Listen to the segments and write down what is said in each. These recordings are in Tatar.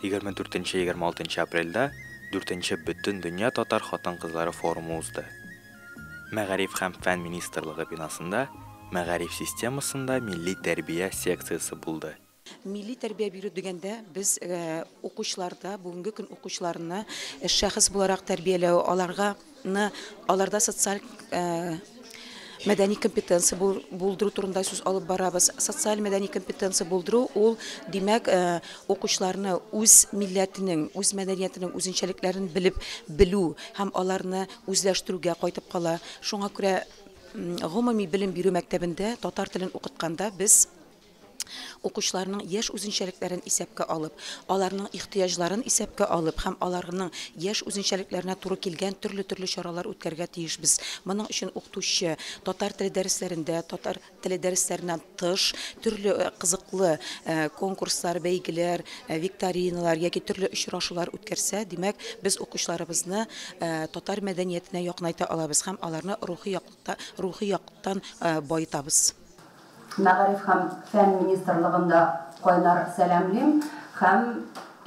24-26 апрельдә 4нче Бөтендөнья татар хатын-кызлары форумы узды. Мәгариф һәм фән министрлыгы бинасында мәгариф системасында милли тәрбия секциясе булды. Милли тәрбия бирү дигәндә без укучыларда, бүгенге көн укучыларны шәхес буларак тәрбияләү, аларга аларда социаль мәдәни компетенция булдыру турында сүз алып барабыз. Социаль мәдәни компетенция булдыру ул, димәк, укучыларны үз милләтенең, үз мәдәниятенең үзенчәлекләрен белеп белү һәм аларны үзләштерүгә кайтып кала. Шуңа күрә гомуми белем бирү мәктәбендә татар телен укытканда без укучыларның яшь үзенчәлекләрен исәпкә алып, аларның ихтыяҗларын исәпкә алып һәм аларның яшь үзенчәлекләренә туры килгән төрле-төрле чаралар үткәрергә тиешбез. Моның өчен укытучы татар теле дәресләрендә, татар теле дәресләреннән тыш төрле кызыклы конкурслар, бәйгеләр, викториналар яки төрле очрашулар үткәрсә, димәк, без укучыларыбызны татар мәдәниятенә якынайта алабыз һәм аларны рухи яктан баетабыз. Мәгариф һәм фән министрлыгында кайнар сәламлим һәм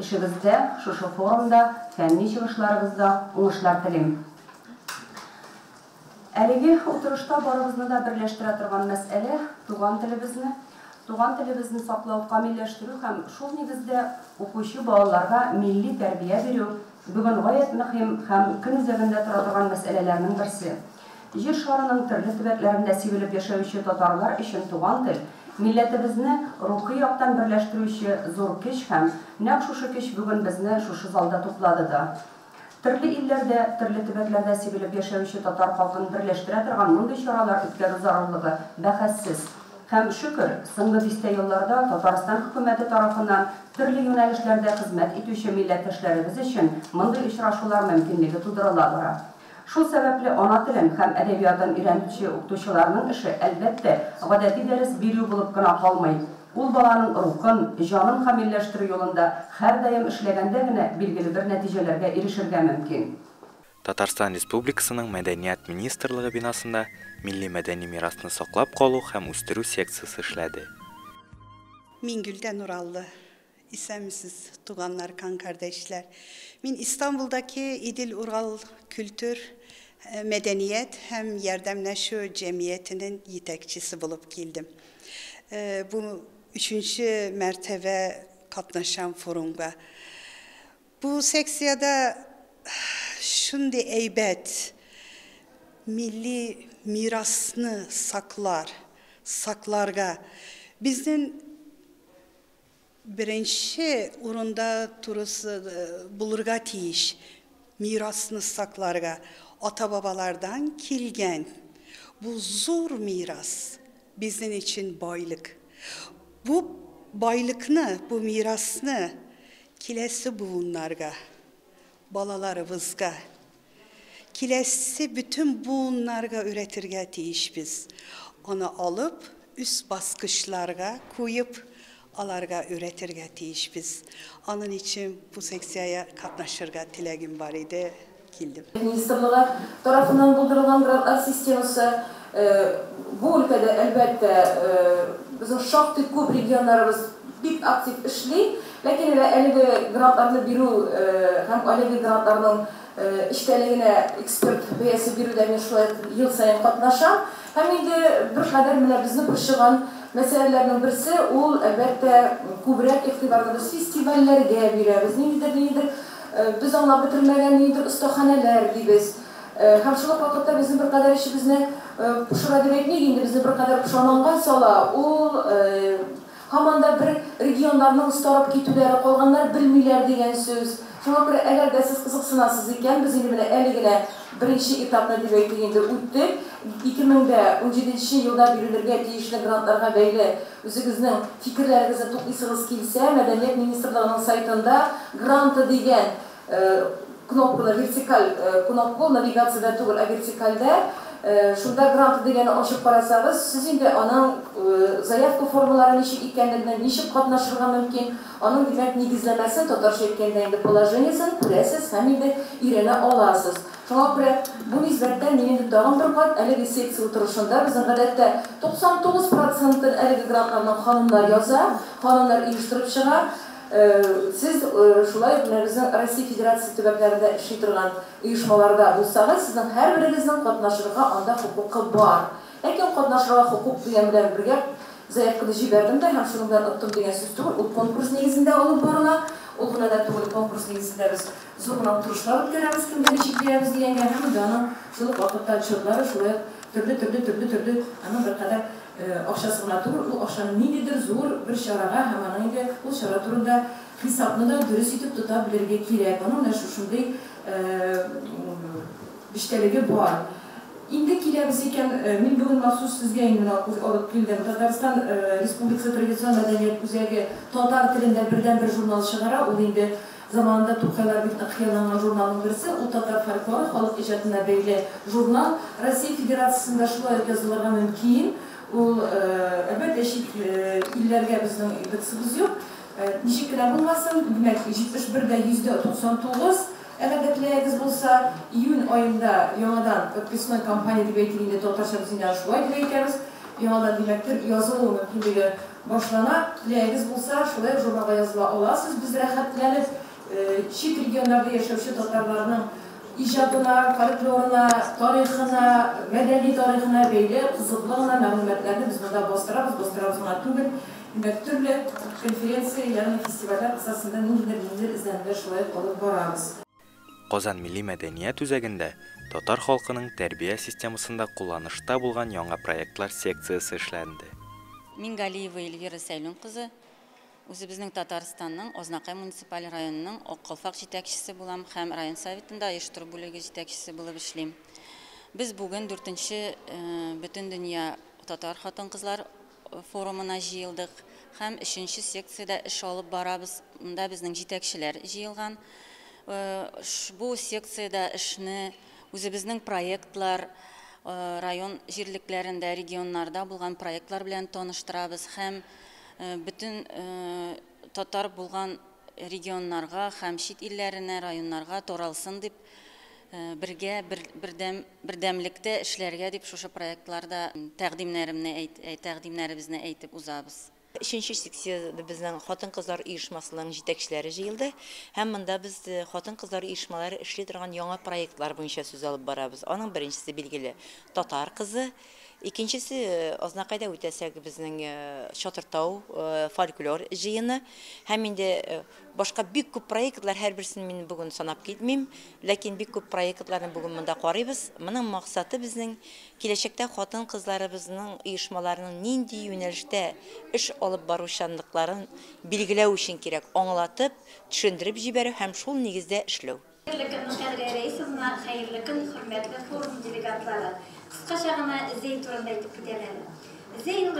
эшегездә, шушы форумда, фәнни чыгышларыгызда уңышлар телим. Әлеге утырышта барыбызны да берләштерә торган мәсьәлә туган телебезне, туган телебезне саклау, камилләштерү һәм шул нигездә укучы балаларга милли тәрбия бирү бүген гаять мөһим һәм көн үзәгендә тора торган мәсьәләләрнең берсе. Җир шарының төрле төбәкләрендә сибелеп яшәүче татарлар өчен туган тел, милләтебезне рухи яктан берләштерүче зур көч һәм нәкъ шушы көч бүген безне шушы залда туплады да. Төрле илләрдә, төрле төбәкләрдә сибелеп яшәүче татар халкын берләштерә торган мондый чаралар үткәрү зарурлыгы бәхәссез. Һәм шөкер, соңгы дистә елларда Татарстан хөкүмәте тарафыннан төрле юнәлешләрдә хезмәт итүче милләттәшләребез өчен мондый очрашулар мөмкинлеге тудырыла бара. Шул сәбәпле ана телен һәм әдәбиятын өйрәнүче укытучыларның эше, әлбәттә, гадәти дәрес бирү булып кына калмый. Ул баланың рухын, җанын камилләштерү юлында һәрдаим эшләгәндә генә билгеле бер нәтиҗәләргә ирешергә мөмкин. Татарстан Республикасының Мәдәният министрлыгы бинасында милли мәдәни мирасны саклап калу һәм үстерү секциясе эшләде. Мин Гүлдән Ураллы. Исәнмесез, туганнар, кан кардәшләр. Мин Истанбулдагы Идел Урал Kültür, Мәдәният һәм Ярдәмләшү җәмгыятенең җитәкчесе булып килдем. Бу üçüncü мәртәбә катнашам форумга. Бу секцияда шундый әйбәт милли мирасны саклар, сакларга безнең беренче урында турысы булырга тиеш мирасны сакларга ата-бабалардан килгән бу зур мирас безнең өчен байлык. Бу байлыкны, бу мирасны киләсе буыннарга, балаларыбызга, киләсе бөтен буыннарга өйрәтергә тиешбез. Аны алып, үз баскычларга куеп, аларга өйрәтергә тиешбез. Аның өчен бу секцияга катнашырга теләгем бар иде, килдем. Министрлыгы тарафыннан булдырылган грантлар системасы бу өлкәдә әлбәттә безнең шактый күп регионнарыбыз бик актив эшли, ләкин әлеге грантларны бирү һәм әлеге грантларның эчтәлегенә эксперт бәясе бирүдә мин шулай ел саен катнашам. Һәм инде бер кадәр менә безне борчыган мәсьәләләрнең берсе ул, әлбәттә, күбрәк игътибарны без фестивальләргә бирәбез. Ниндидер без аңлап бетермәгән ниндидер остаханәләр дибез. Һәм шул ук вакытта безнең бер кадәр эшебезне пошыра дип әйтмик инде, безне бер кадәр пошаманга сала. Ул һаман да бер регионнарның остарып китүләре, калганнар белмиләр дигән сүз. Шуңа күрә, әгәр дә сез кызыксынасыз икән, без инде менә әле генә беренче этапны дип әйтик инде үттек. 2017 елда бирелергә тиешле грантларга бәйле үзегезнең фикерләрегезне туплыйсыгыз килсә, Мәдәният министрлыгының сайтында гранты дигән кнопканы, вертикаль кнопка, навигацияда түгел, ә вертикальдә, шунда гранты дигәнне ачып карасагыз, сез инде аның заявка формалары ничек икәнлеген, ничек катнашырга мөмкин, аның димәк нигезләмәсен, татарча әйткәндә инде положениесен күрәсез һәм инде өйрәнә аласыз. Шуңа күрә бу нисбәттән мин инде тагын бер кат әлеге секция утырышында безнең гадәттә 99% әлеге грантларның ханымнар яза, ханымнар оештырып чыга. Сез шулай ук менә безнең Россия Федерациясе төбәкләрендә эшли торган оешмаларда булсагыз, сезнең һәрберегезнең катнашырга анда хокукы бар. Ләкин катнашырга хокук дигән белән бергә заявканы җибәрдем дә һәм шуның белән оттым дигән сүз түгел, ул конкурс нигезендә алып барыла. Ул гына да түгел, конкурс нигезендә без зур гына утырышлар үткәрәбез, кемгә ничек бирәбез дигәнгә, һәм инде аның шул ук вакытта отчетлары шулай ук төрле-төрле-төрле-төрле, аның беркадәр акчасы гына түгел, ул акчаны ниндидер зур бер чарага һәм аның инде ул чара турында хисапны да дөрес итеп тота белергә кирәк. Аның менә шушындый биштәлеге бар. Инде киләбез икән, мин бүген махсус сезгә инде менә алып килдем. Татарстан Республикасы традицион мәдәният үзәге татар телендә бердәнбер журнал чыгара. Ул инде заманында Тукайлар бик нык хыялланган журналның берсе. Ул татар фольклоры, халык иҗатына бәйле журнал. Россия Федерациясендә шулай ук язылырга мөмкин. Ул, әлбәттә, чит илләргә безнең индексыбыз юк. Ничек кенә булмасын, димәк, 71,99%. Әгәр дә теләгегез булса, июнь аенда яңадан подписной кампания дип әйтик инде, татарча без инде шулай дип әйтәбез. Яңадан димәктер, язылу мөмкинлеге башлана. Теләгегез булса, шулай журналга языла аласыз. Без рәхәтләнеп чит регионнарда яшәүче татарларның иҗатына, фольклорына, тарихына, мәдәни тарихына бәйле кызыклы гына мәгълүматларны без монда бастырабыз, бастырабыз гына түгел. Димәк, төрле конференция, ягъни фестивальләр кысасында ниндидер эзләнүләр шулай алып барабыз. Казан милли мәдәният үзәгендә татар халкының тәрбия системасында кулланышта булган яңа проектлар секциясе эшләнде. Мин Галиева Эльвира Сәйлүн кызы, үзебезнең Татарстанның Азнакай муниципаль районының Ак калфак җитәкчесе булам һәм район советында оештыру бүлеге җитәкчесе булып эшлим. Без бүген 4-нче Бөтендөнья татар хатын-кызлар форумына җыелдык һәм 3-нче секциядә эш алып барабыз. Монда безнең җитәкчеләр җыелган. Бу секциядә эшне үзебезнең проектлар, район җирлекләрендә, регионнарда булган проектлар белән таныштырабыз һәм бөтен татар булган регионнарга һәм чит илләренә, районнарга таралсын дип бергә бердәмлектә эшләргә дип шушы проектларда тәкъдимнәребезне әйтеп узабыз. Өченче секцияда безнең хатын-кызлар оешмасының җитәкчеләре җыелды һәм монда без хатын-кызлар оешмалары эшли торган яңа проектлар буенча сүз алып барабыз. Аның беренчесе билгеле татар кызы, икенчесе Азнакайда үтәсәк безнең Чатыртау фольклор җыены һәм инде башка бик күп проектлар, һәрберсен мин бүген санап китмим, ләкин бик күп проектларны бүген монда карыйбыз. Моның максаты безнең киләчәктә хатын-кызларыбызның оешмаларының нинди юнәлештә эш алып баручанлыкларын билгеләү өчен кирәк, аңлатып, төшендереп җибәрү һәм шул нигездә эшләү. Хәерле көн, Кадрия Рәисовна, хәерле көн, хөрмәтле форум делегатлары. Кыскача гына Зәй турында әйтеп китәм әле. Зәй ул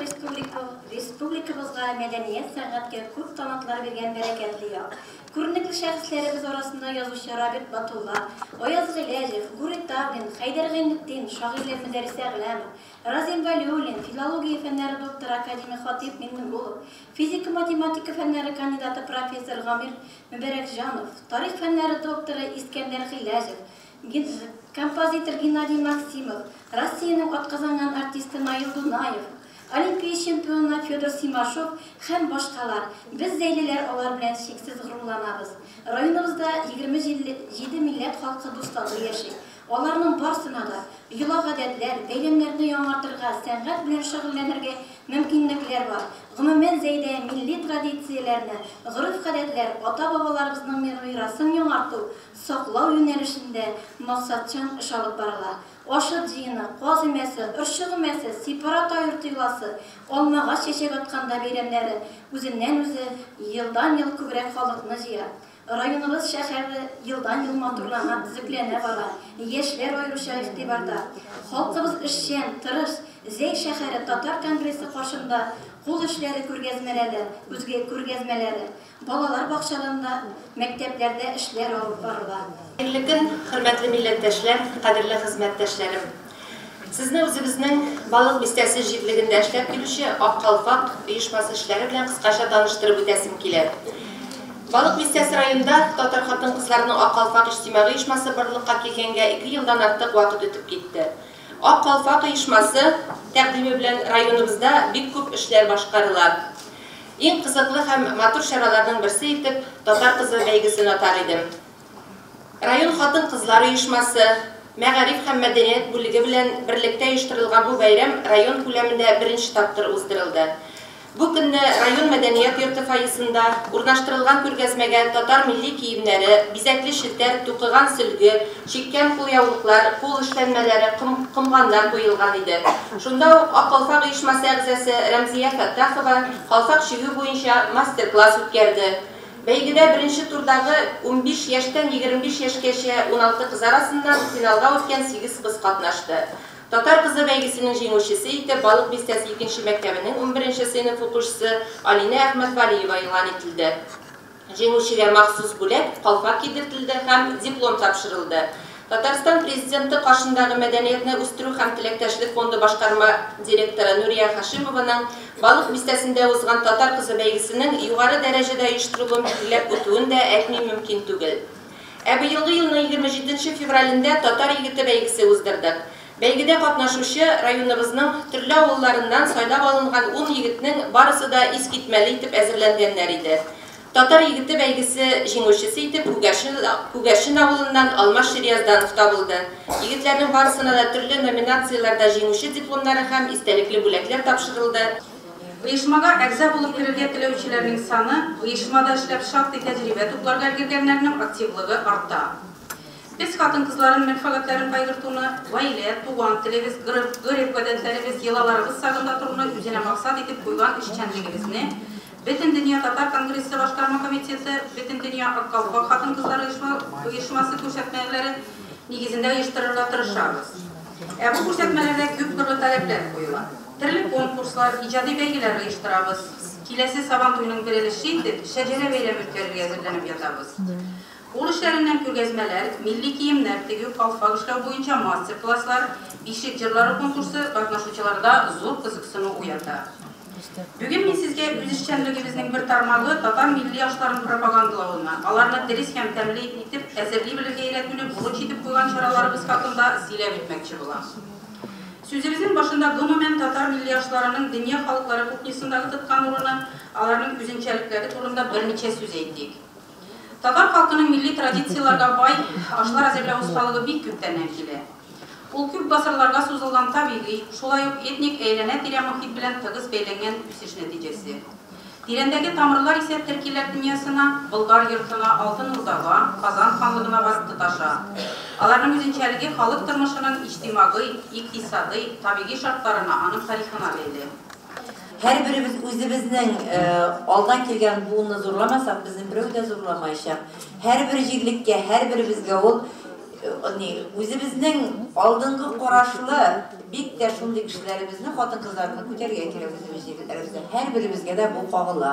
республикабызга мәдәният сәнгатькә күп талантлар биргән бәрәкәтле як. Күренекле шәхесләребез арасында язучы Рабит Батулла, Аяз Гыйләҗев, Гурий Таврин, Хәйдәр Гыйнетдин, шагыйрьләр Мөдәррис Әгъләмов, Разим Вәлиуллин, филология фәннәре докторы академик Хатип Миңнегулов, физика-математика фәннәре кандидаты профессор Гамир Мөбәрәкҗанов, тарих фәннәре докторы Искәндәр Гыйләҗев, композитор Геннадий Максимов, Россиянең атказанган артисты Наил Дунаев, Олимпия чемпионы Федор Симашов һәм башкалар. Без зәйлеләр алар белән чиксез горурланабыз. Районыбызда 27 милләт халкы дуслыгы яши. Аларның барсына да йола-гадәтләр, бәйрәмнәрне яңартырга, сәнгать белән шөгыльләнергә мөмкинлекләр бар. Гомумән, Зәйдә милли традицияләрне, гореф-гадәтләр, ата-бабаларыбызның мирасын яңарту, саклау юнәлешендә максатчан эш алып барыла. Ашыт җыены, каз өмәсе, орчык өмәсе, сепарат айырту йоласы, алмагач чәчәк атканда бәйрәмнәре үзеннән-үзе елдан-ел күбрәк халыкны җыя. Районыбыз шәһәре елдан-ел матурлана, төзекләнә бара. Яшьләр аеруча игътибарда. Халкыбыз эшчән, тырыш. Зәй шәһәре Татар конгрессы каршында кул эшләре күргәзмәләре, үзге күргәзмәләре, балалар бакчаларында, мәктәпләрдә эшләр алып барыла. Хәерле көн, хөрмәтле милләттәшләр, кадерле хезмәттәшләрем. Сезне үзебезнең Балык бистәсе җирлегендә эшләп килүче Ак калфак оешмасы эшләре белән кыскача таныштырып үтәсем килә. Балык бистәсе районында татар хатын-кызларының Ак калфак иҗтимагый оешмасы барлыкка килгәнгә 2 елдан артык вакыт үтеп китте. Ак калфак оешмасы тәкъдиме белән районыбызда бик күп эшләр башкарыла. Иң кызыклы һәм матур чараларның берсе итеп Татар кызы бәйгесен атар идем. Район хатын-кызлар оешмасы, мәгариф һәм мәдәният бүлеге белән берлектә оештырылган бу бәйрәм район күләмендә беренче тапкыр уздырылды. Бу көнне район мәдәният йорты фойесында урнаштырылган күргәзмәгә татар милли киемнәре, бизәкле челтәр тукыган сөлге, чиккән кулъяулыклар, кул эшләнмәләре, комганнар куелган иде. Шунда ук Ак калфак оешмасы әгъзасы Рәмзия Фәттахова калфак чигү буенча мастер-класс үткәрде. Бәйгедә беренче турдагы 15 яшьтән 25 яшькәчә 16 кыз арасыннан финалга үткән 8 кыз катнашты. Татар кызы бәйгесенең җиңүчесе итеп Балык Бистәсе икенче мәктәбенең унберенче сыйныф укучысы Алинә Әхмәтвәлиева игълан ителде. Җиңүчегә махсус бүләк, калфак кидертелде һәм диплом тапшырылды. Татарстан Президенты каршындагы Мәдәниятне үстерү һәм теләктәшлек фонды башкарма директоры Нурия Хашимованың Балык Бистәсендә узган Татар кызы бәйгесенең югары дәрәҗәдә оештырылуын билгеләп үтүен дә әйтми мөмкин түгел. Ә быелгы елның 27 нче февралендә Татар егете бәйгесе уздырдык. Бәйгедә катнашучы районыбызның төрле авылларыннан сайлап алынган ун егетнең барысы да искитмәле итеп әзерләнгәннәр иде. Татар егете бәйгесе җиңүчесе итеп Күгәрчен, Күгәрчен авылыннан Алмаз Шириязданов табылды. Егетләрнең барысына да төрле номинацияләрдә җиңүче дипломнары һәм истәлекле бүләкләр тапшырылды. Оешмага әгъза булып керергә теләүчеләрнең саны, оешмада эшләп шактый тәҗрибә тупларга өлгергәннәрнең активлыгы арта. Без хатын-кызларын мәнфәгатьләрен кайгыртуны, гаилә, туган телебез, гореф-гадәтләребез, йолаларыбыз сагында торуны үзенә максат итеп куйган эшчәнлегебезне Бөтендөнья татар конгрессы башкарма комитеты, Бөтендөнья Ак калфак хатын-кызлар оешмасы күрсәтмәләре нигезендә оештырырга тырышабыз. Ә бу күрсәтмәләрдә күпкырлы таләпләр куела. Төрле конкурслар, иҗади бәйгеләр оештырабыз. Киләсе Сабантуйның бер өлеше итеп, Шәҗәрә бәйрәме үткәрергә әзерләнеп ятабыз. Кул эшләреннән күргәзмәләр, милли киемнәр тегү, калфак эшләү буенча мастер-класслар, бишек җырлары конкурсы катнашучыларда зур кызыксыну уята. Бүген мин сезгә үзешчәнлегебезнең бер тармагы, татар милли ашларын пропагандалауны, аларны дөрес һәм тәмле итеп әзерли белергә өйрәтүне бурыч итеп куйган чараларыбыз хакында сөйләп үтмәкче булам. Сүзебезнең башында гомумән татар милли ашларының дөнья халыклары кухнясындагы тоткан урыны, аларның үзенчәлекләре турында берничә сүз әйтик. Татар халкының милли традицияләргә бай ашлар әзерләү осталыгы бик күптәннән килә. Ул күп гасырларга сузылган табигый, шулай ук этник әйләнә-тирә мохит белән тыгыз бәйләнгән үсеш нәтиҗәсе. Тирәндәге тамырлар исә төркиләр дөньясына, Болгар йортына, Алтын Урдага, Казан ханлыгына барып тоташа. Аларның үзенчәлеге халык тормышының иҗтимагый, икътисадый, табигый шартларына, аның тарихына бәйле. Һәрберебез үзебезнең алдан килгән буынны зурламасак, безне берәү дә зурламаячак. Һәрбер җирлеккә, һәрберебезгә ул ни, үзебезнең алдынгы карашлы, бик тә шундый кешеләребезне, хатын-кызларны күтәрергә кирәк үзебез җирлекләребездә. Һәрберебезгә дә бу кагыла.